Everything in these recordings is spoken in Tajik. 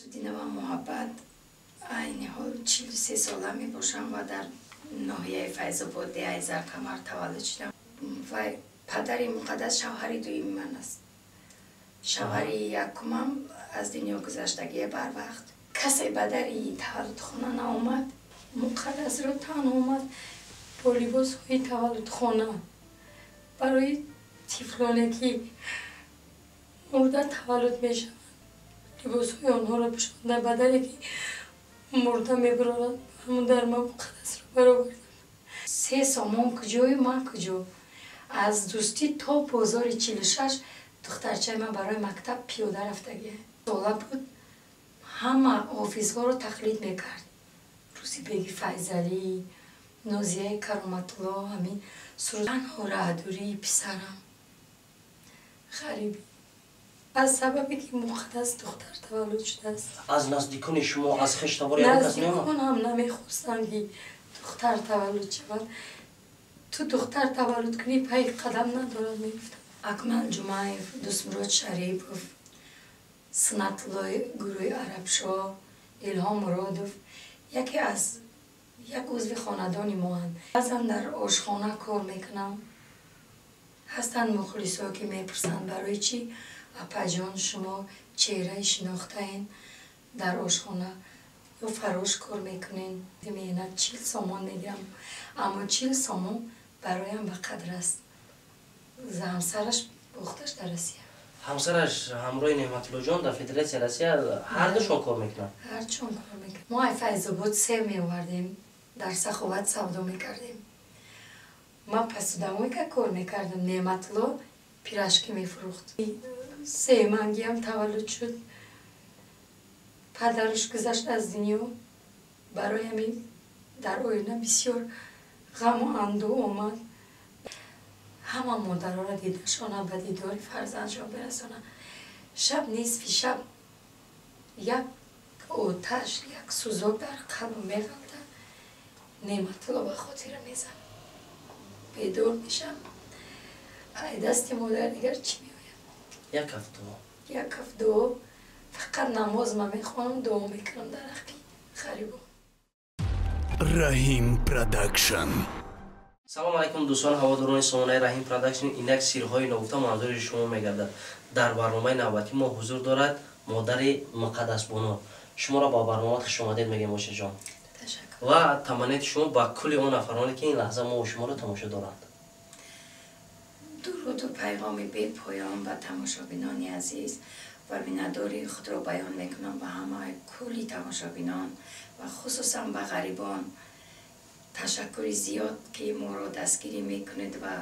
Насриддинова Муҳаббат, айни ҳол 43 сола мебошам ва дар ноҳияи Файзобод, деҳаи Заркамар таваллуд шудам. Ва падари Муқаддас шавҳари дуюми ман аст. Шавҳари якумам аз дунё гузаштагие барвақт. Касе ба дари таваллудхона наомад, Муқаддасро танҳо омад бо либосҳои таваллудхона. Барои тифлоне, ки мурда таваллуд мешаванд, либосҳои онҳоро пӯшонда, ба даре ки мурда мебароранд, ҳамун дар ман Муқаддасро баровардам. 3 сомон куҷою ман куҷо? Аз Дӯстӣ то бозори 46 духтарчаи ман барои мактаб пиёда рафтагия. Сола буд, ҳама ҳофизҳоро тақлид мекард: Рӯзибеги Файзалӣ, Нозияи Кароматулло, ҳамин суруд. Танҳо раҳдурии писарам, ғарибӣ, аз сабабе ки Муқаддас духтар таваллуд шудааст. Аз наздикони шумо, аз хештабори ягон кас меомад? Наздикон ҳам намехостанд, ки духтар таваллуд шавад. «Ту духтар таваллуд кунӣ, пайи қадам надорад», мегуфтам. Акмал Ҷумаев, Дӯстмурод Шарипов, Сунатуллои гурӯҳи Арабшоҳ, Илҳом Муродов яке аз як узви хонадони моанд. Баъзан дар ошхона кор мекунам. Ҳастанд мухлисҳо, ки мепурсанд: «Барои чӣ, апаҷон, шумо чеҳраи шинохтаен, дар ошхона ё фарош кор мекунен?» Меҳнат 40 сомон мегирам, аммо 40 сомон бароям ба қадр аст. Ҳамсараш бохташ дар Россия. Ҳамсараш ҳамроҳи Неъматуллоҷон дар Федератсияи Россия ҳардушон кор мекунанд? Ҳарчон кор мекунад. Мо ай Файзобод себ меовардем, дар Саховат савдо мекардем. Ман посудомойка кор мекардам, Неъматулло пирожки мефурӯхт. Семангиам таваллуд шуд, падараш гузашт аз дунё. Барои ҳамин дар оила бисёр ғаму андӯҳ омад. Ҳама модароро дидашона ба дидори фарзандшон бирасона. Шаб, нисфи шаб, як оташ, як сӯзок дар қалбам меғалтад, Неъматулло ба хотира мезанад, бедор мешам. Ай дасти модар дигар чӣ меояд? Як ҳафт дуо. Як ҳафт дуо. Фақат намоз ман мехонам, дуо мекунам дар ҳаққи ғарибо. Раҳим Продакшн. Салом алайкум, дӯстон, ҳаводорони сомонаи Раҳим Продакшн. Инак сирҳои ногуфта манзури шумо мегардад. Дар барномаи навбатӣ мо ҳузур дорад модари Муқаддасбоно. Шуморо ба барнома хушомадед мегӯем, ошаҷон. Ташаккур. Ва таманниёти шумо ба кулли он нафароне, ки ин лаҳза мо шуморо тамошо доранд. Дуруду пайғоми бепоён ба тамошобинони азиз ва миннатдории худро баён мекунам ба ҳамаи кулли тамошобинон ва хусусан ба ғарибон. Ташаккури зиёд, ки моро дастгирӣ мекунед ва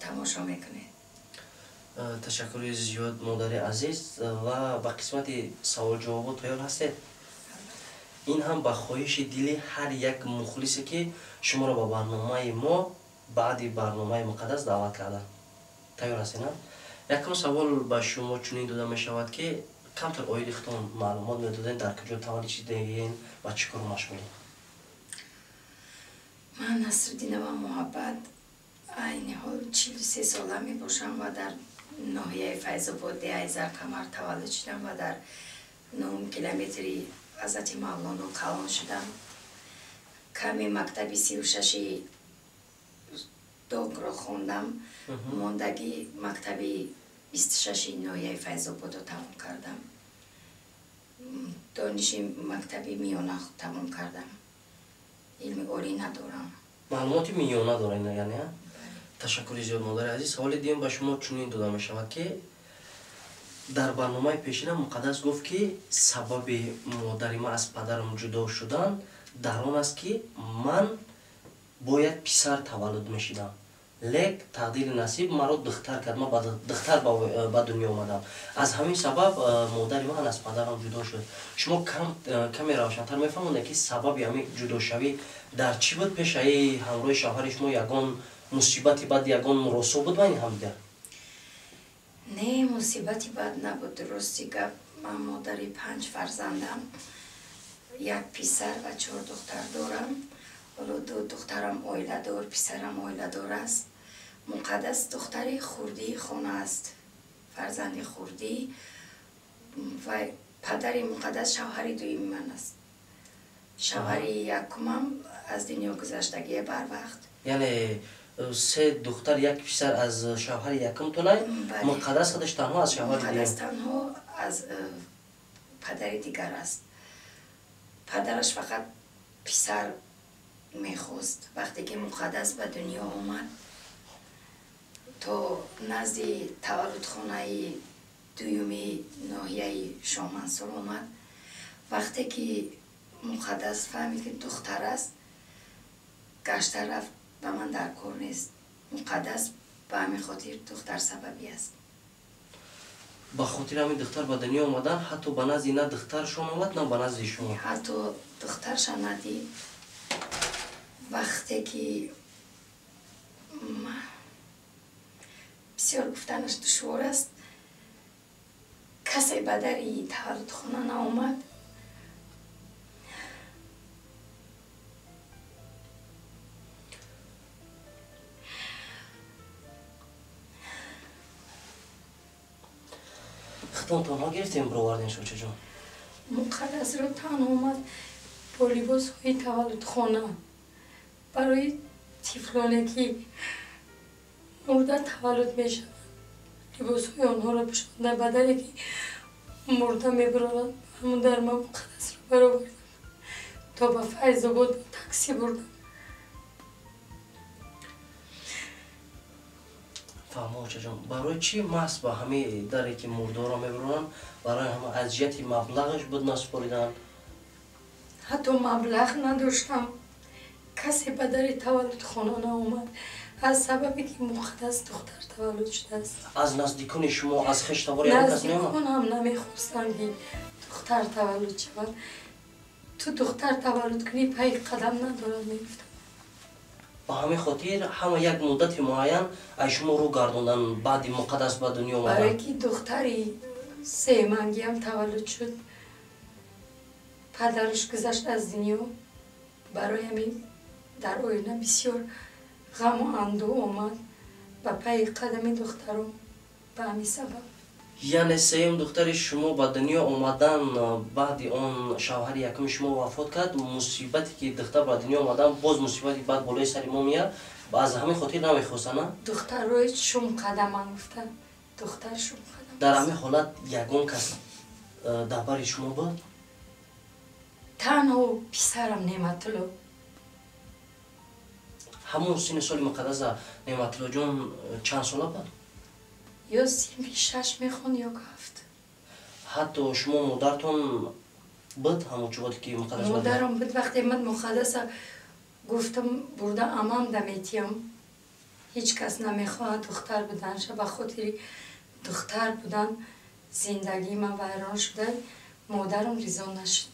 тамошо мекунед. Ташаккури зиёд, модари азиз. Ва ба қисмати саволҷавобо тайёр ҳастед? Ин ҳам ба хоҳиши дили ҳар як мухлисе, ки шуморо ба барномаи мо баъди барномаи Муқаддас даъват карданд. Тайёр ҳастед, на? Якум савол ба шумо чунин дода мешавад, ки камтар оиди худтон маълумот медодем: дар куҷо таваллуд шидаен ва чӣ кору машғулед? Ман Насриддинова Муҳаббат, айни ҳол 43 сола мебошам ва дар ноҳияи Файзобод, деҳаи Заркамар таваллуд шудам ва дар нуҳум километри Ҳазрати Мавлоно калон шудам. Каме мактаби 36-и докро хондам, мондагӣ мактаби 26-и ноҳияи Файзободро тамом кардам. Дониши мактаби миёна тамом кардам, илми олӣ надорам. Маълумоти миёна доред, яъне? Ташаккури зиёд, модари азиз. Саволи дуюм ба шумо чунин дода мешавад, ки дар барномаи пешина Муқаддас гуфт, ки сабаби модари ман аз падарам ҷудо шудан дар он аст, ки ман бояд писар таваллуд мешидам, лек тақдири насиб маро духтар кард, ман духтар ба дунё омадам, аз ҳамин сабаб модари ман аз падарам ҷудо шуд. Шумо каме равшантар мефаҳмонед, ки сабаби ҳамин ҷудошавӣ дар чӣ буд? Пешаи ҳамроҳи шавҳари шумо ягон мусибати бад, ягон муросо буд байни ҳамдигар? Не, мусибати бад набуд. Рости гап, ман модари панҷ фарзандам, як писар ва чор духтар дорам. Ҳоло ду духтарам оиладор, писарам оиладор аст. Муқаддас духтари хурдии хона аст, фарзанди хурдӣ ва Падари муқаддас шавҳари дуюми ман аст. Шавҳари якумам аз дунё гузаштагие барвақт. Яъне се духтар, як писар аз шавҳари якумтонай, муқаддас худаш танҳо аз шавҳари дуюм. Муқаддас танҳо аз падари дигар аст. Падараш фақат писар мехост. Вақте ки муқаддас ба дунё омад, то назди таваллудхонаи дуюми ноҳияи Шоҳмансур омад. Вақте ки муқаддас фаҳмид, ки духтар аст, гашта рафт, ба ман дар кор нест. Муқаддас ба ҳамин хотир духтар сабабӣ аст. Ба хотири ҳамин духтар ба дунё омадан, ҳатто ба назди на духтаршон омад, на ба назди шумо. Ҳатто духтарша надид. Вақте ки бисёр гуфтанаш душвор аст, касе ба дари таваллудхона наомад. Худтон танҳо гирифтем, бировардем, шочаҷон? Муқаддасро танҳо омад бо либосҳои таваллудхона. Барои тифлоне ки мурда таваллуд мешаванд, либосҳои онҳоро пӯшонда, ба даре ки мурда мебароранд, ҳамон дар ман муқаддасро баровардам, то ба Файзобод бо такси бурдам. Фаҳмо, очаҷон, барои чӣ маҳз ба ҳамаи даре ки мурдоро мебароранд, барои ҳама аз ҷиҳати маблағаш буд насупоридан? Ҳатто маблағ надоштам. Касе ба дари таваллудхона наомад аз сабабе ки муқаддас духтар таваллуд шудааст. Аз наздикони шумо, аз хештавори ягон кас меомад? Наздикон ҳам намехостанд, ки духтар таваллуд шавад. Ту духтар таваллуд кунӣ, пайи қадам надорад, мегуфтам. Ба ҳамин хотир ҳама як муддати муайян аз шумо рӯ гардондан баъди муқаддас ба дунё омадан? Барое ки духтари семангиам таваллуд шуд, падараш гузашт аз дунё. Барои ҳамин дар оила бисёр ғаму андӯҳ омад ба пайи қадами духтаром, ба ҳамин сабаб. Яъне сеюм духтари шумо ба дунё омадан, баъди он шавҳари якуми шумо вафот кард, мусибате ки духтар ба дунё омадан, боз мусибати баъд болои сари мо меяд, аз ҳамин хотир намехостанд, на? Духтарҳои шумқадаман гуфта, духтар шумқадам. Дар ҳамин ҳолат ягон кас дар бари шумо буд? Танҳо писарам Неъматулло. Ҳамон синни соли муқаддаса Неъматуллоҷон чанд сола буд? Ё синфи 6 мехонд, ё 7. Ҳатто шумо модаратон буд ҳамон чуғоте ки муқаддас? Модарам буд. Вақте ман муқаддаса гуфтам, бурда амам даметиям, ҳеҷ кас намехоҳад духтар буданша. Ба хотири духтар будан зиндагии ман вайрон шуда, модарам ризо нашуд.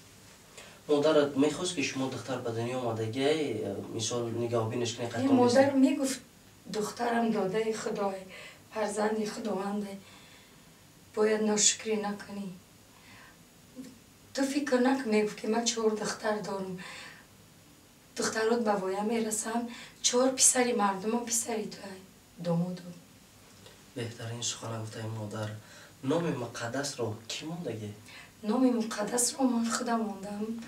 Модарат мехост, ки шумо духтар ба дунё омадагиай, мисол нигаҳбинаш кунед? Модар мегуфт, духтарам додаи худое, фарзанди худованде, бояд ношукрӣ накунӣ. Ту фикр накун, мегуфт, ки ман 4 духтар дорам, духтарот ба воя мерасанд, 4 писари мардума писари туай, домоду. Беҳтарин сухана гуфтаи модар. Номи муқаддасро кӣ мондагӣ? Номи муқаддасро ман худам мондам.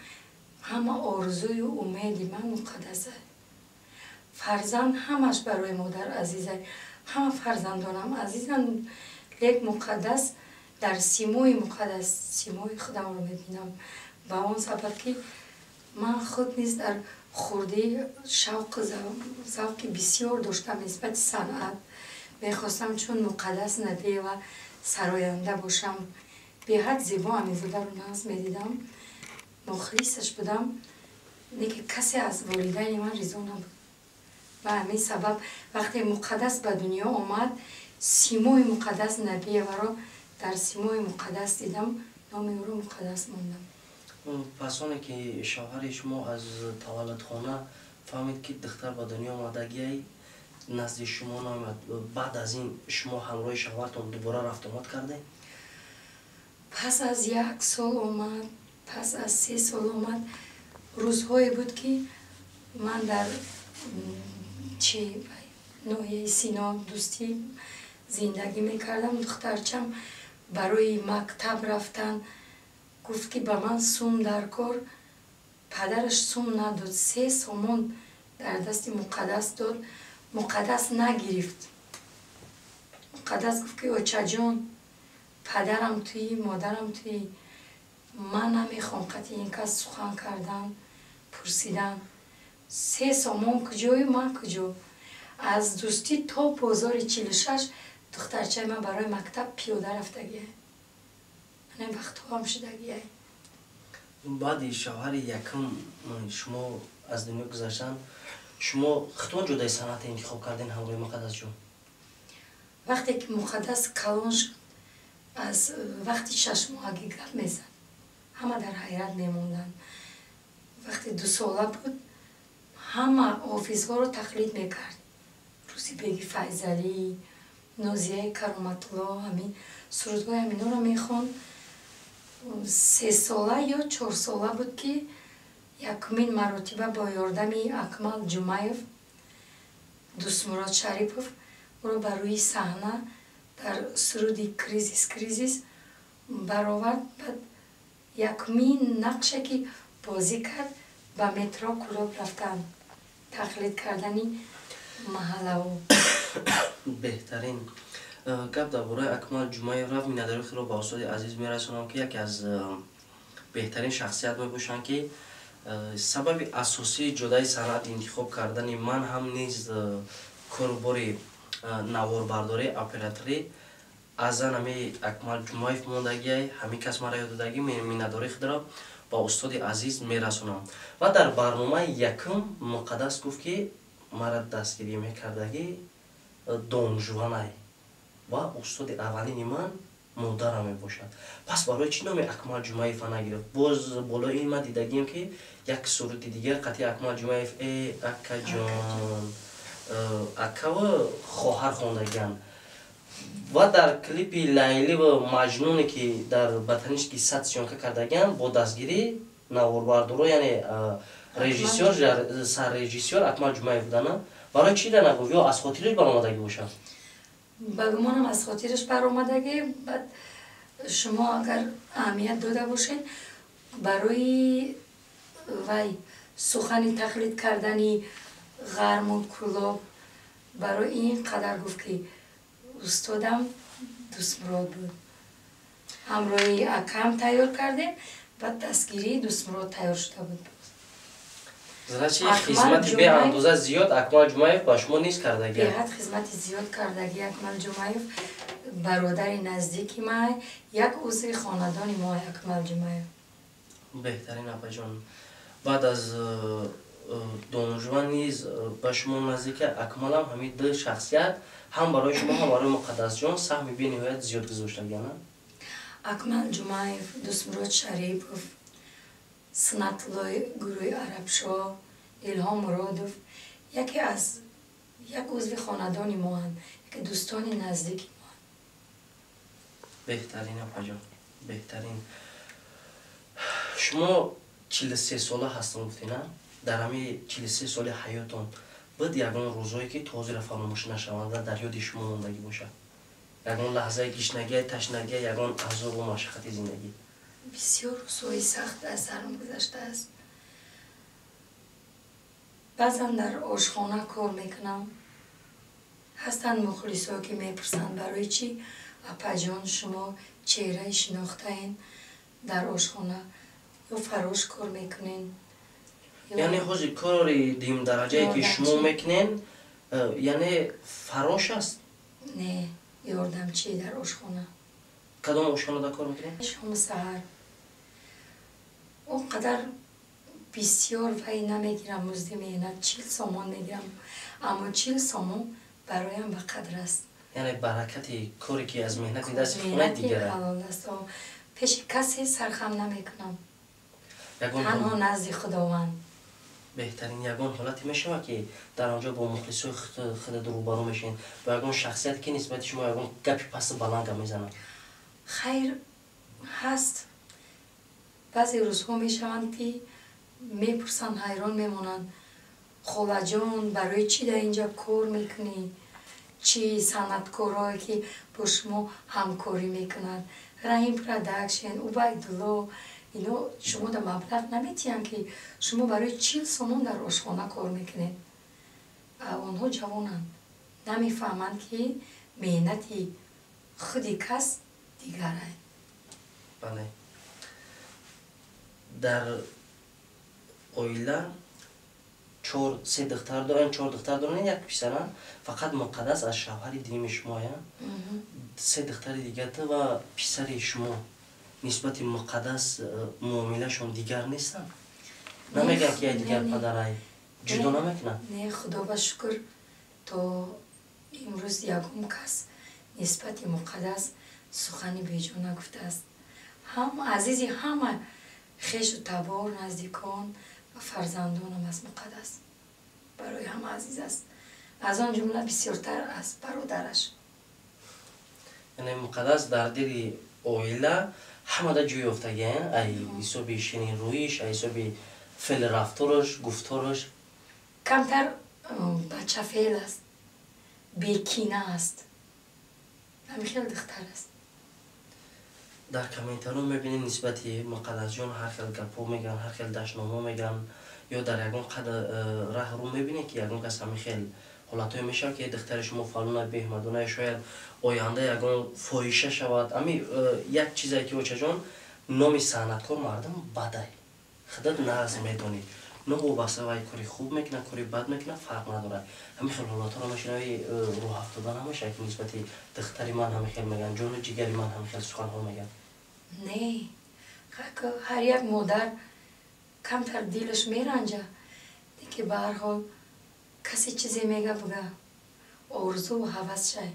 Ҳама орзую умеди ман муқаддаса. Фарзанд ҳамаш барои модар азиза, ҳама фарзандонам азизанд, лек муқаддас дар симои муқаддас симои худамро мебинам. Ба он сабаб ки ман худ низ дар хурдӣ шавқу завқи бисёр доштам нисбати санъат. Мехостам чун Муқаддас Набиева сароянда бошам. Беҳад Зебо Аминзодаро нағз медидам, мухлисаш будам, леки касе аз волидайни ман ризо набуд. Ба ҳамин сабаб вақте муқаддас ба дунё омад, симои Муқаддас Набиеваро дар симои муқаддас дидам, номи ӯро Муқаддас мондам. Пас оне ки шавҳари шумо аз таваллудхона фаҳмид, ки духтар ба дунё омадагиай, назди шумо наомад, баъд аз ин шумо ҳамроҳи шавҳартон дубора рафтомад кардед? Пас аз 1 сол омад, пас аз 3 сол омад. Рӯзҳое буд, ки ман дар чи ноҳияи Сино дӯстӣ зиндагӣ мекардам. Духтарчам барои мактаб рафтан Гуфт ки ба ман сум дар кор. Падараш сум надод, 3 сомон дар дасти Муқаддас дод. Муқаддас нагирифт. Муқаддас гуфт ки очаҷон, падарам туӣ, модарам туӣ, ман намехоҳам қатъи ин кас сухан кардан, пурсидан. 3 сомон куҷою ман куҷо? Аз Дӯстӣ то бозори 46 духтарчаи ман барои мактаб пиёда рафтагиай. Ана вақтҳоам шудагиай. Баъди шавҳари якум шумо аз дунё гузаштан, шумо худтон ҷодаи санъата интихоб карден ҳамроҳи Муқаддасҷон? Вақте ки Муқаддас калон шуд, аз вақти шашмоҳагӣ гап мезад, ҳама дар ҳайрат мемонданд. Вақте 2 сола буд, ҳама ҳофизҳоро тақлид мекард. Рӯзибеги Файзалӣ, Нозияи Кароматулло, ҳамин сурудҳои ҳаминҳоро мехонд. 3 сола ё 4 сола буд ки якумин маротиба бо ёрдами Акмал Ҷумаев, Дӯстмурод Шарипов ӯро ба рӯи саҳна дар суруди «Кризис, кризис» баровард. Баъд якумин нақше ки бозӣ кард, ба метро Кӯлоб рафтан, тақлид кардани маҳаллао. Беҳтарин гап дар бораи Акмал Ҷумаев рафт. Миннатдории худро ба устоди азиз мерасонам, ки яке аз беҳтарин шахсият мебошанд, ки сабаби асосии ҷодаи санъат интихоб кардани ман ҳам низ корубори наворбардорӣ, операторӣ аз ҳами Акмал Ҷумаев мондагиай, ҳамин кас мара ёд додагӣ. Миннатдории худро ба устоди азиз мерасонам. Ва дар барномаи якум Муқаддас гуфт, ки мара дастгирӣ мекардагӣ Донжуванай ва устоди аввалини ман модарам мебошад. Пас барои чӣ номи Акмал Ҷумаева нагирифт? Боз болои ин ман дидагием, ки як суруди дигар қатъи Акмал Ҷумаев, э акаҷон, акава хоҳар хондагианд. Ва дар клипи Лайливу Маҷнуне, ки дар Ботанический сад съёмка кардагианд, бо дастгирӣ наворбардоро, яъне режиссёр, саррежиссёр Акмал Ҷумаев будана. Барои чӣ нагуфт ё аз хотираш баромадагӣ бошад? Ба гумонам, аз хотираш баромадагӣ. Баъд шумо агар аҳамият дода бошед, барои вай сухани тақлид кардани Ғарму Кӯлоб, барои ин қадар гуфт, ки устодам Дӯстмурод буд. Ҳамроҳи акам тайёр кардем, баъд дастгирии Дӯстмурод тайёр шуда буд. Значит, хизмати беандоза зиёд Акмал Ҷумаев ба шумо низ кардагӣ. Беҳад хизмати зиёд кардагӣ Акмал Ҷумаев, бародари наздики май, як узви хонадони мо Акмал Ҷумаев. Беҳтарин, апаҷон. Баъд аз Донжуван низ ба шумо наздика Акмалам, ҳамин ду шахсият ҳам барои шумо, ҳам барои Муқаддасҷон саҳми бениҳоят зиёд гузоштагиана. Акмал Ҷумаев, Дӯстмурод Шарипов, Сунатуллои гурӯҳи Арабшоҳ, Илҳом Муродов яке аз як узви хонадони моанд, яке дӯстони наздики моанд. Беҳтарин, апаҷон, беҳтарин. Шумо 43 сола ҳастам гуфтена. Дар ҳамин 43 соли ҳаётон буд ягон рӯзое, ки то ҳозира фаромӯш нашаванда, дар ёди шумо мондагӣ бошад, ягон лаҳзаи гишнагия, ташнагия, ягон азобу машаққати зиндагӣ? Бисёр рӯзҳои сахт аз сарам гузаштааст. Баъзан дар ошхона кор мекунам, ҳастанд мухлисҳо, ки мепурсанд: «Барои чӣ, апаҷон, шумо чеҳраи шинохтаен, дар ошхона ё фарош кор мекунен?» Яъне ҳозир кори дуюмдараҷае, ки шумо мекунен, яъне фарош аст? Не, ёрдамчӣ дар ошхона. Кадом ошхонада кор мекунед? Шому саҳар. Он қадар бисёр вай намегирам, музди меҳнат 40 сомон мегирам, аммо 40 сомон бароям ба қадр аст. Яъне баракати коре, ки аз меҳнати дасти хона дигара. Ҳалол аст. Пеши касе сархам намекунам, танҳо назди Худованд. Беҳтарин. Ягон ҳолате мешавад, ки дар он ҷо бо мухлисои худат рӯбарӯ мешавед, бо ягон шахсияте, ки нисбати шумо ягон гапи пасту баланд гап мезанад? Хайр, ҳаст. Баъзе рӯзҳо мешаванд, ки мепурсанд, ҳайрон мемонанд: «Холаҷон, барои чӣ дар инҷа кор мекунӣ? Чи санъаткорое, ки бо шумо ҳамкорӣ мекунанд, Раҳим Продакшн, Убайдулло, ино шумо да маблағ наметиҳанд, ки шумо барои 40 сомон дар ошхона кор мекунед. Онҳо ҷавонанд, намефаҳманд, ки меҳнати худи кас дигар. Бале, дар оила чор, се духтар доранд, чор духтар доранд, як писаранд. Фақат Муқаддас аз шавҳари дуюми шумоя. Се духтари дигата ва писари шумо нисбати Муқаддас муомилашон дигар нестанд? Намегӯянд, ки як дигар падарай, ҷудо намекунанд? Не, худо ба шукр, то имрӯз ягон кас нисбати Муқаддас сухани беҷо нагуфтааст. Ҳам азизи ҳама хешу табор, наздикон ва фарзандонам аст. Муқаддас барои ҳама азиз аст, аз он ҷумла бисёртар аз бародараш. Яъне Муқаддас дар дили оила ҳамада ҷой ёфтагӣ, ай ҳисоби ширинрӯиш, ай ҳисоби феъли рафтораш, гуфтораш. Камтар бачафеъл аст, бекина аст, ҳамин хел духтар аст. Дар комментариҳо мебинем, нисбати Муқаддасҷон ҳар хел гапҳо мегӯянд, ҳар хел дашномҳо мегӯянд. Ё дар ягон қадр раҳ рӯ мебинед, ки ягон кас ҳамин хел ҳолатҳое мешавад, ки духтари шумо фалона беҳмадона, шояд оянда ягон фоҳиша шавад? Ами як чизе ки, очаҷон, номи санъаткор мардум бадай, худат нағз медонӣ, новобаста вай кори хуб мекунад, кори бад мекунад, фарқ надорад. Ҳамин хел ҳолатҳоро мешунавӣ, рӯҳафтода намешавад, ки нисбати духтари ман ҳамин хел мегӯянд, ҷону ҷигари ман ҳамин хел суханҳо мегӯянд? Не, ҳар як модар камтар дилаш меранҷа, ки ба ҳар ҳол касе чизе мега, буга орзуву ҳавас шай,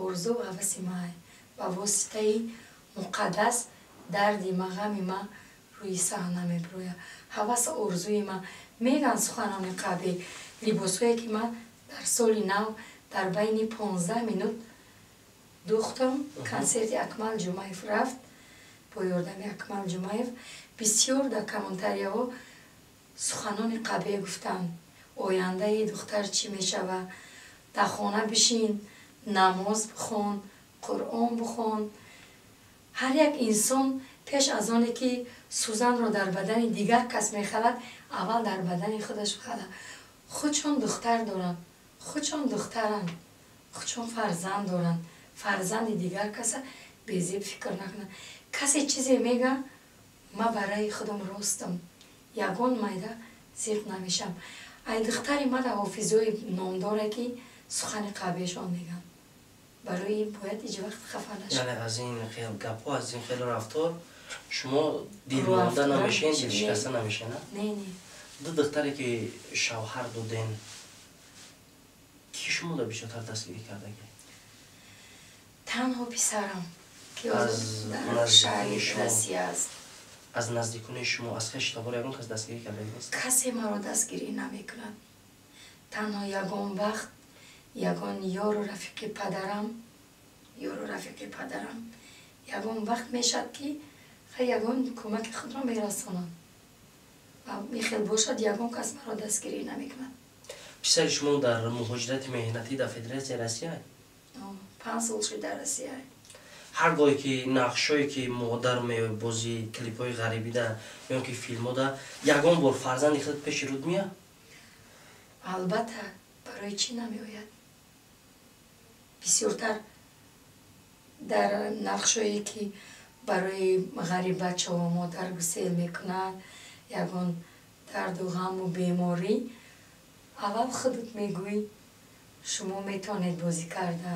орзуву ҳаваси май ба воситаи Муқаддас дарди ма, ғами ма рӯи саҳна мебирояд. Ҳавасу орзуи ма меган суханони қабеҳ. Либосҳое, ки ман дар соли нав дар байни 15 минут духтам, консерти Акмал Ҷумаев рафт бо ёрдами Акмал Ҷумаев, бисёр дар комментарияҳо суханони қабеҳ гуфтанд: ояндаи духтар чӣ мешавад, дар хона бишин, намоз бихон, Қуръон бихон. Ҳар як инсон пеш аз оне ки сӯзанро дар бадани дигар кас мехалад, аввал дар бадани худаш бихалад. Худшон духтар доранд, худшон духтаранд, худшон фарзанд доранд, фарзанди дигар каса безеб фикр накунанд. Касе чизе мега, ма барои худам ростам, ягон майда зиқ намешам. Ай духтари мада ҳофизои номдоре, ки сухани қабеҳшон мегӯянд, барои ин бояд ҳеҷ вақт хафа нашавад. Яъне аз ин хел гапҳо, аз ин хел рафтор шумо дилмонда намешен, дилшикаста намешен? Не, не. Ду духтаре, ки шавҳар доден, ки шуморо бисёртар дастгирӣ кардагӣ? Танҳо писарам, ки дар шаҳри Россия аст. Аз наздикони шумо, аз хеши табор ягон кас дастгирӣ кардагӣ нест? Касе маро дастгирӣ намекунад. Танҳо ягон вақт ягон ёру рафиқи падарам, ёру рафиқи падарам ягон вақт мешавад, ки ягон кӯмаки худро мерасонанд ва михел бошад, ягон кас маро дастгирӣ намекунад. Писари шумо дар муҳоҷирати меҳнатӣ дар Федератсияи Россия? 5 сол шуд дар Россия. Ҳар гоҳе ки нақшҳое, ки модар мебозӣ, клипҳои ғарибида ё ки филмода, ягон бор фарзанди худ пеши руд меяд? Албатта, барои чӣ намеояд? Бисёртар дар нақшҳое, ки барои ғариббачаҳо модар гусел мекунад, ягон дарду ғаму беморӣ, аввал худат мегӯӣ, шумо метавонед бозӣ карда,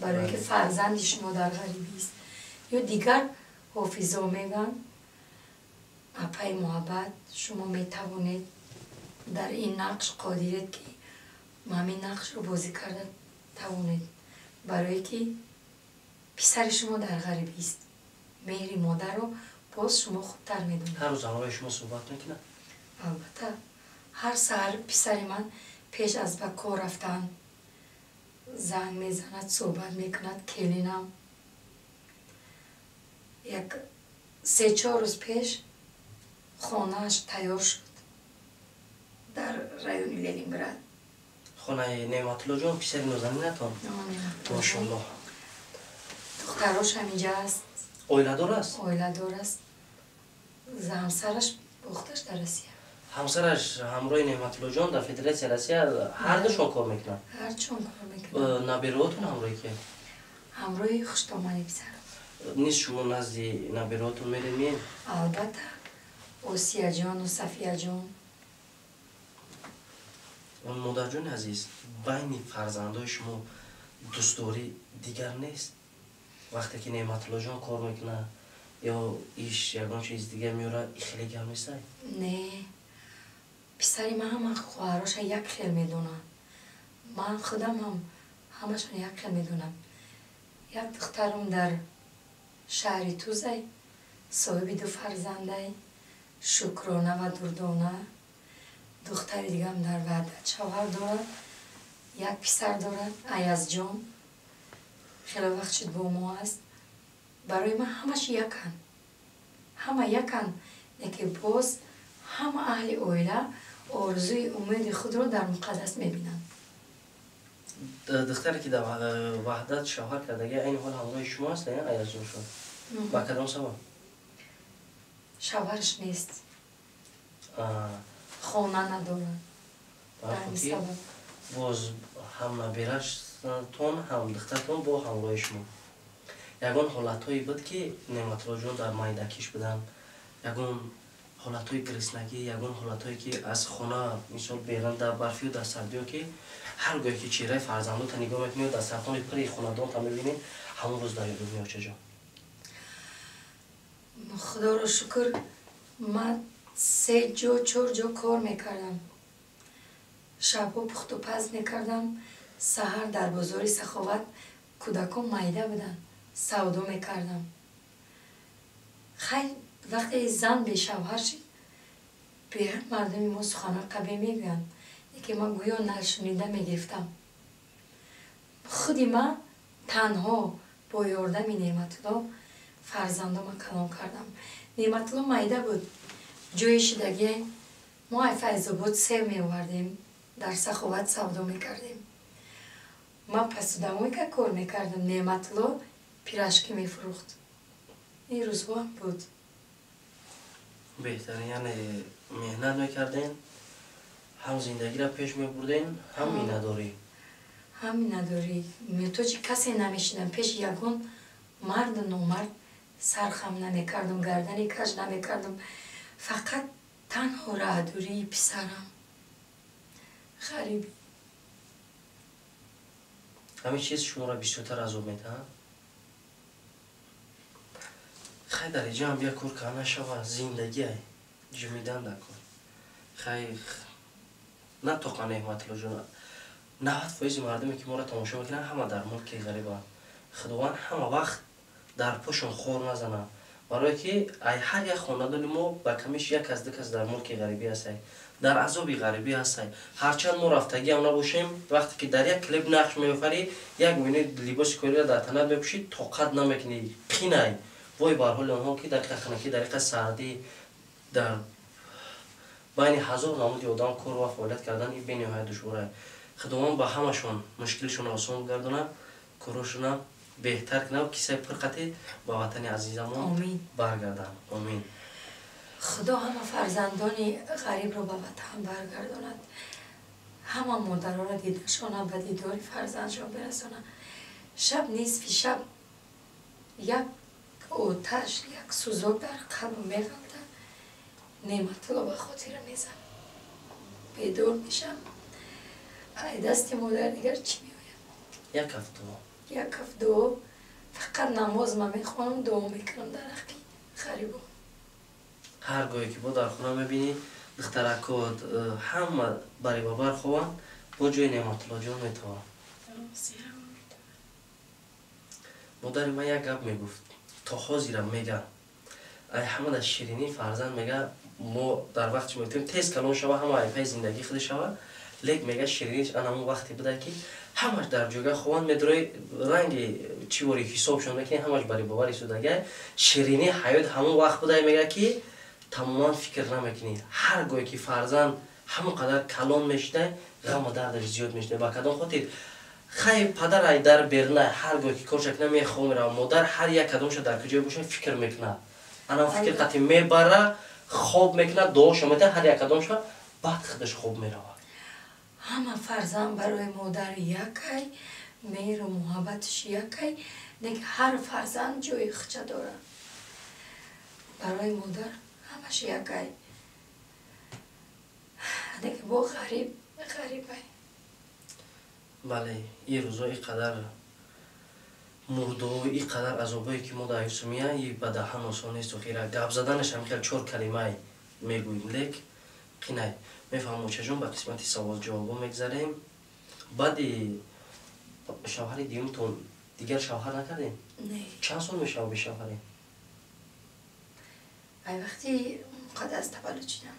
барое ки фарзанди шумо дар ғарибист. Ё дигар ҳофизо мегӯянд: апаи Муҳаббат, шумо метавонед дар ин нақш, қодиред, ки ҳамин нақшро бозӣ карда тавонед, барое ки писари шумо дар ғарибист, меҳри модарро боз шумо хубтар медонед. Ҳар рӯз ҳамроҳи шумо суҳбат мекунад? Албатта, ҳар саҳар писари ман пеш аз ба кор рафтан занг мезанад, суҳбат мекунад. Келинам як се-чор рӯз пеш хонааш тайёр шуд дар райони Ленинград. Хонаи Неъматуллоҷон, писари нозанинатон. Мошоаллоҳ. Духтарош ҳаминҷа аст. Оиладор аст? Оиладор аст. Ҳамсараш бохташ дар Россия. Ҳамсараш ҳамроҳи Неъматуллоҷон дар Федератсияи Россия ҳардушон кор мекунанд? Ҳардушон кор мекунанд. Набераотон ҳамроҳи ки? Ҳамроҳи хуштомани писарам. Низ шумо назди набераотон меред меед? Албатта. Осияҷону Сафияҷон. Модарҷони азиз, байни фарзандои шумо дӯстдорӣ дигар нест? Вақте ки Неъматуллоҷон кор мекунад ё иш ягон чиз дигар меорад, хеле гап нестай? Не, писари ман ҳама хоҳароша як хел медонад. Ман худам ҳам ҳамашон як хел медонам. Як духтарам дар шаҳри Тузай, соҳиби ду фарзандай, Шукрона ва Дурдона. Духтари дигарам дар Ваҳдат шавҳар дорад, як писар дорад, Аязҷон. Хеле вақт шуд бо мо аст. Барои ман ҳамаш яканд, ҳама яканд, лекин боз ҳама аҳли оила орзуи умеди худро дар Муқаддас мебинанд. Духтаре ки дар Ваҳдат шавҳар кардагӣ, айни ҳол ҳамроҳи шумо аст, Аязҷон шуд? Ба кадом сабаб? Шавҳараш нест, хона надорад. Боз ҳам набераштон, ҳам духтартон бо ҳамроҳи шумо. Ягон ҳолатҳое буд, ки Неъматуллоҷон дар майдакиш буданд? Ягон ҳолатҳои гириснагӣ, ягон ҳолатҳое ки аз хона мисол беран дар барфию дар сардиё, ки ҳар гоҳе ки чеҳраи фарзандота нигоҳ мекунӣ, дастархони пури хонадонта мебинӣ, ҳамон рӯз дар ёдот меояд, чаҷон? Худоро шукр, ман се ҷо, чор ҷо кор мекардам. Шабҳо пухту паз мекардам, саҳар дар бозори Саховат кӯдакон майда буданд, савдо мекардам. Хай, вақте зан бешавҳар шид, беҳад мардуми мо суханҳои қабеҳ мегӯянд, лекин ман гӯё нашунида мегирифтам. Худи ман танҳо бо ёрдами Неъматулло фарзандома калон кардам. Неъматулло майда буд, ҷои шидагӣ мо ай Файзобод сев меовардем, дар Саховат савдо мекардем. Ман пасудамойка кор мекардам, Неъматулло пирашки мефурӯхт. Ин рӯзҳо ҳам буд. Беҳтарин, яъне меҳнат мекардем, ҳам зиндагиро пеш мебурдем, ҳам миннатдорӣ. Ҳам миннатдорӣ. Меҳтоҷи касе намешидам, пеши ягон марду номард сархам намекардам, гардани каж намекардам. Фақат танҳо раҳдурии писарам. Ғарибӣ. Ҳамин чиз шуморо бисёртар азоб медиҳад? Хай, дар инҷа ҳам як кор карда нашава, зиндагиай ҷимидан дар кор. Хай, на тоқа Неъматуллоҷон, 90% мардуме ки моро тамошо мекунанд, ҳама дар мулки ғарибанд. Худованд ҳама вақт дар пошон хор назанад, барое ки ай ҳар як хонадони мо ба камиш як кас, ду кас дар мулки ғарибӣ ҳастай, дар азоби ғарибӣ ҳастай. Ҳарчанд мо рафтагиам набошем, вақте ки дар як клип нақш меофарӣ, як минут либоси кориро дар танат мепӯшӣ, тоқат намекунӣ, қинай. Вой бар ҳоли онҳо, ки дар ханакӣ, дар иқа сардӣ, дар байни ҳазор намуди одам кор ва фаъолият кардан ин бениҳоят душвор аст. Худованд ба ҳамашон мушкилшонро осон гардонад, корошонро беҳтар кунад, кисаи пурқатӣ ба ватани азизамон баргарданд. Омин. Худо ҳама фарзандони ғарибро ба ватан баргардонад, ҳама модароро дидашона ба дидори фарзандшон бирасонад. Шаб нисфи шаб як оташ, як сӯзок дар қалбам меғалтад, Неъматулло ба хотира мезанад. Бедор мешам, ай дасти модар дигар чӣ меояд? Як ҳафт дуо. Як ҳафт дуо, фақат намоз ман мехонам, дуо мекунам дар ҳаққи ғарибон. Ҳар гоҳе ки бо дар хона мебинӣ, духтаракот ҳама барибабар хобанд, бо ҷои Неъматуллоҷон метавонанд. Модари ман як гап мегуфт, то ҳозирам мега, ай ҳама дар ширинии фарзанд мега, мо дар вақти мегуфтем тез калон шава, ҳама ай пай зиндагӣ худи шава, лек мега шириниш ан ҳамон вақте буда ки ҳамаш дар ҷойга хованд, медорои ранги чӣ вори ҳисобшон мекунӣ, ҳамаш барибовар истодага. Ширинии ҳаёт ҳамон вақт буда, мега, ки тамоман фикр намекунӣ. Ҳар гоҳе ки фарзанд Ҳамон қадар калон мешидай, ғаму дардаш зиёд мешидай. Ба кадом хотир? Хай падар ай дар берна ҳар гоҳ ки корша кунад мехоб мерава, модар ҳар як кадомша дар куҷое боша фикр мекунад. Анам фикр қати мебара, хоб мекунад, дуоша метаҳад, ҳар як кадомша баъд худаш хоб меравад. Ҳама фарзанд барои модар якай, меҳру муҳаббаташ якай, лекин ҳар фарзанд ҷои худша дорад. Барои модар ҳамаш якай. Лекин бо ғариб ғарибай. Бале, ин рӯзо ин қадар мурдо, ин қадар азобое ки мо дар ҳифсумия, и ба даҳан осон нест. Охира гап заданаш ҳам хел чор калимае мегӯем, лек қинай. Мефаҳмам, очаҷон, ба қисмати савол-ҷавобо мегзарем. Баъди шавҳари дуюмтон дигар шавҳар накардем? Не. Чанд сол мешавад бешавҳарем? Ай вақти Муқаддас таваллуд шудам.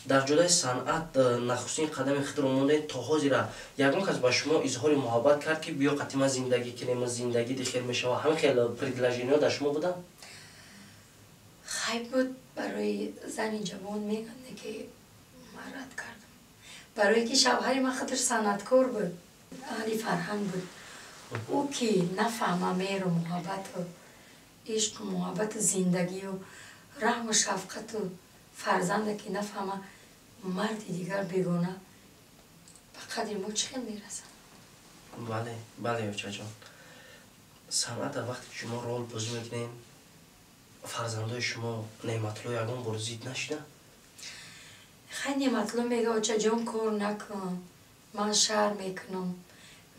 Дар ҷодаи санъат нахустин қадами худро мондед, то ҳозира ягон кас ба шумо изҳори муҳаббат кард, ки биё қати ман зиндагӣ кунем, зиндагӣ дихел мешавад? Ҳамин хел предложениҳо дар шумо буданд? Хай буд, барои зани ҷавон мегӯянд, ки ман рад кардам. Барое ки шавҳари ман худаш санъаткор буд, аҳли фарҳанг буд. Ӯ ки нафаҳма меҳру муҳаббату ишқу муҳаббату зиндагию раҳму шафқату фарзанда ки нафаҳма, марди дигар бегона ба қадри мо чӣ хел мерасад? Бале, бале, очаҷон. Санъат дар вақте ки шумо рол бозӣ мекунед, фарзандои шумо Неъматулло ягон бор зид нашида? Хай, Неъматулло мега: очаҷон, кор накун, ман шар мекунам.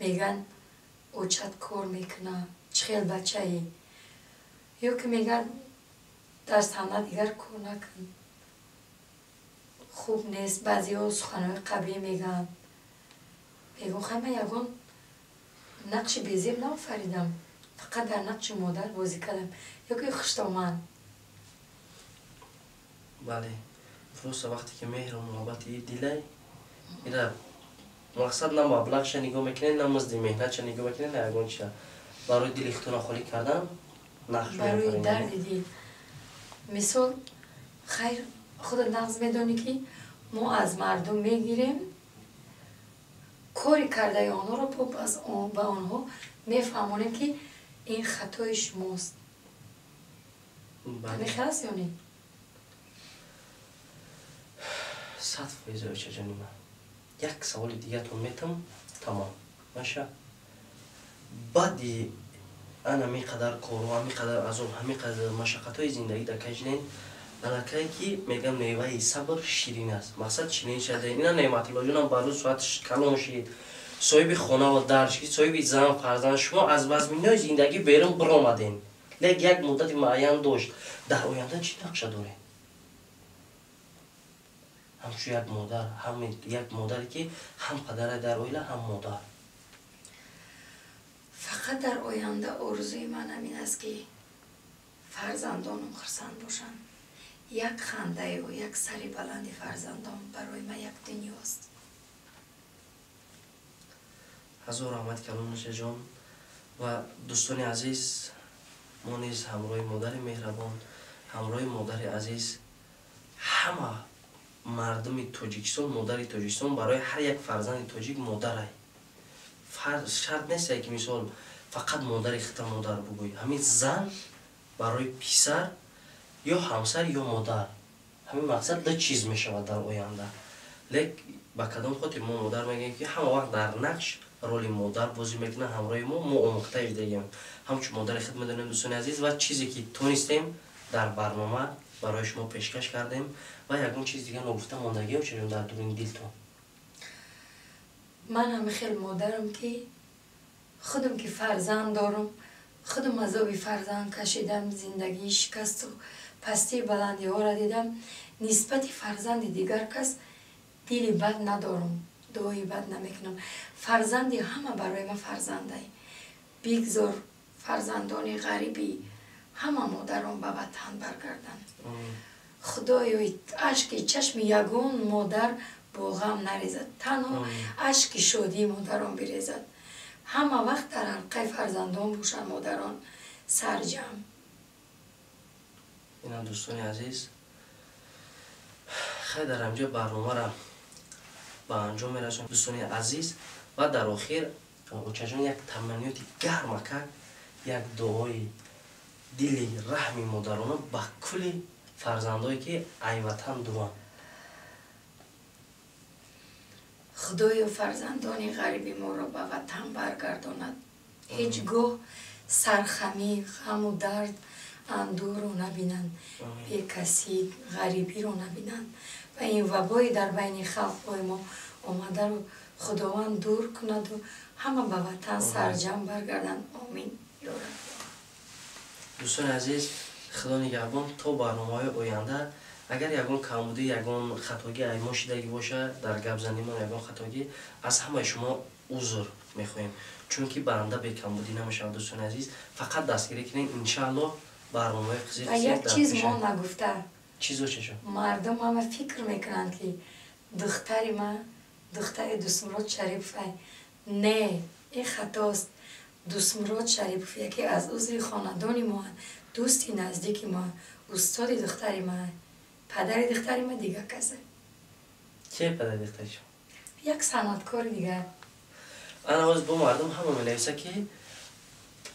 Меган очат кор мекуна, чӣ хел бачаӣ? Ё ки меган дар санъат дигар кор накун, хуб нест. Баъзеҳо суханҳои қабеҳ мегӯянд. Мегӯм, хай, ман ягон нақши безеб наофаридам, фақат дар нақши модар бозӣ кардам ё ки хуштоман. Бале, просто вақте ки меҳру муҳаббати дилай, ира мақсад на маблағша нигоҳ мекунед, на музди меҳнатша нигоҳ мекунед, на ягон чиза. Барои дили худтонро холӣ кардан нақш барои меофаринед. Дарди дил. Мисол, хайр, худат нағз медонӣ, ки мо аз мардум мегирем, кори кардаи онҳоро ба онҳо мефаҳмонем, ки ин хатои шумост. Бале. Ҳамин хел аст ё не? 100%, очаҷони ман. Як саволи дигартон метам, тамом. Маша. Баъди ан ҳамин қадар кору, ҳамин қадар азоб, ҳамин қадар машаққатҳои зиндагӣ дар кашиден, аллакай ки мегӯям меваи сабр ширин аст. Мақсад ширин шуда. Ина Неъматуллоҷонам ба рӯз соаташ калон шид. Соҳиби хонаву дар шид, соҳиби зан, фарзанд. Шумо аз вазминои зиндагӣ берун биромадем. Лек як муддати муайян дошт. Дар оянда чӣ нақша доред? Ҳамчун як модар, ҳам як модаре ки ҳам падара дар оила, ҳам модар. Фақат дар оянда орзуи ман ҳамин аст, ки фарзандонам хурсанд бошанд. Як хандаю як сари баланди фарзандон барои ман як дунёст. Ҳазор раҳмат калон, ҷон. Ва дӯстони азиз, мо низ ҳамроҳи модари меҳрабон, ҳамроҳи модари азиз, ҳама мардуми Тоҷикистон, модари Тоҷикистон барои ҳар як фарзанди тоҷик модарай. Шарт нест, ки мисол фақат модари хита модар бугӯй. Ҳамин зан барои писар ё ҳамсар ё модар. Ҳамин мақсад ду чиз мешавад дар оянда. Лек ба кадом хотир мо модар мегӯем, ки ҳама вақт дар нақш роли модар бозӣ мекунад ҳамроҳи мо, мо омӯхта шудагем. Ҳамчун модари худ медонем, дӯстони азиз, ва чизе ки тонистем дар барнома барои шумо пешкаш кардем. Ва ягон чиз дигар ногуфта мондагиё чунин дар дуруни дилтон? Ман ҳами хел модарам, ки худам ки фарзанд дорам, худам азоби фарзанд кашидам, зиндагии шикасту пастии баландиҳоро дидам, нисбати фарзанди дигар кас дили бад надорам, дуои бад намекунам. Фарзанди ҳама барои ман фарзандай. Бигзор фарзандони ғариби ҳама модарон ба ватан баргарданд. Худоё, ашки чашми ягон модар бо ғам нарезад, танҳо ашки шодии модарон бирезад. Ҳама вақт дар ҳалқаи фарзандон бошанд модарон сарҷамъ. Ина, дӯстони азиз, хай, дар ҳамҷо барномара ба анҷом мерасонем, дӯстони азиз. Ва дар охир, очаҷон, як таманниёти гармакак, як дуои дили раҳми модарона ба кулли фарзандое, ки ай ватан дуранд. Худоё, фарзандони ғариби моро ба ватан баргардонад. Ҳеҷ гоҳ сархамӣ, ғаму дард, андӯҳро набинанд, бекасӣ, ғарибиро набинанд ва ин вабои дар байни халқҳои мо омадаро Худованд дур кунаду ҳама ба ватан сарҷамъ баргарданд. Омин, ё Раб. Дӯстони азиз, Худо нигаҳбон то барномаҳои оянда. Агар ягон камбудӣ, ягон хатогӣ ай мо шидагӣ боша, дар гапзанимон ягон хатогӣ, аз ҳамаи шумо узр мехоҳем, чунки банда бекамбудӣ намешавад. Дӯстони азиз, фақат дастгирӣ кунед, иншааллоҳ барномаҳои Ва як чиз мо нагуфта. Чизо, чешо? Мардум ҳама фикр мекунанд, ки духтари ма духтари Дӯстмурод Шарипов. Не, ин хатост. Дӯстмурод Шарипов яке аз узви хонадони мо, дӯсти наздики мо, устоди духтари ма. Падари духтари ма дигар касе. Ке падари духтари шумо? Як санъаткори дигар. Ана ҳозир бо мардум ҳама менависа, ки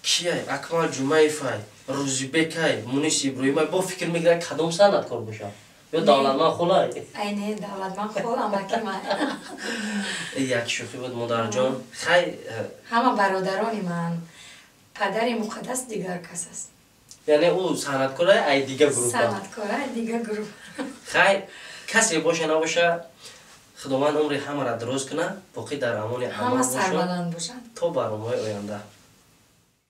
кияй, Акмал Ҷумаевай, Рӯзибекай, Мунис Иброҳимай. Бо фикр мегирад, кадом санъаткор бошад, ё Давлатман холай. Айне, Давлатман хол амаки ман. Як шӯхӣ буд, модарҷон, хай. Ҳама бародарони ман. Падари Муқаддас дигар кас аст. Яъне ӯ санъаткора ай дигар группа. Санъаткора дигар группа. Хай, касе боша набоша, Худованд умри ҳамаро дароз кунад. Боқӣ дар амони ҳама сарбаланд бошанд. То барномаҳои оянда.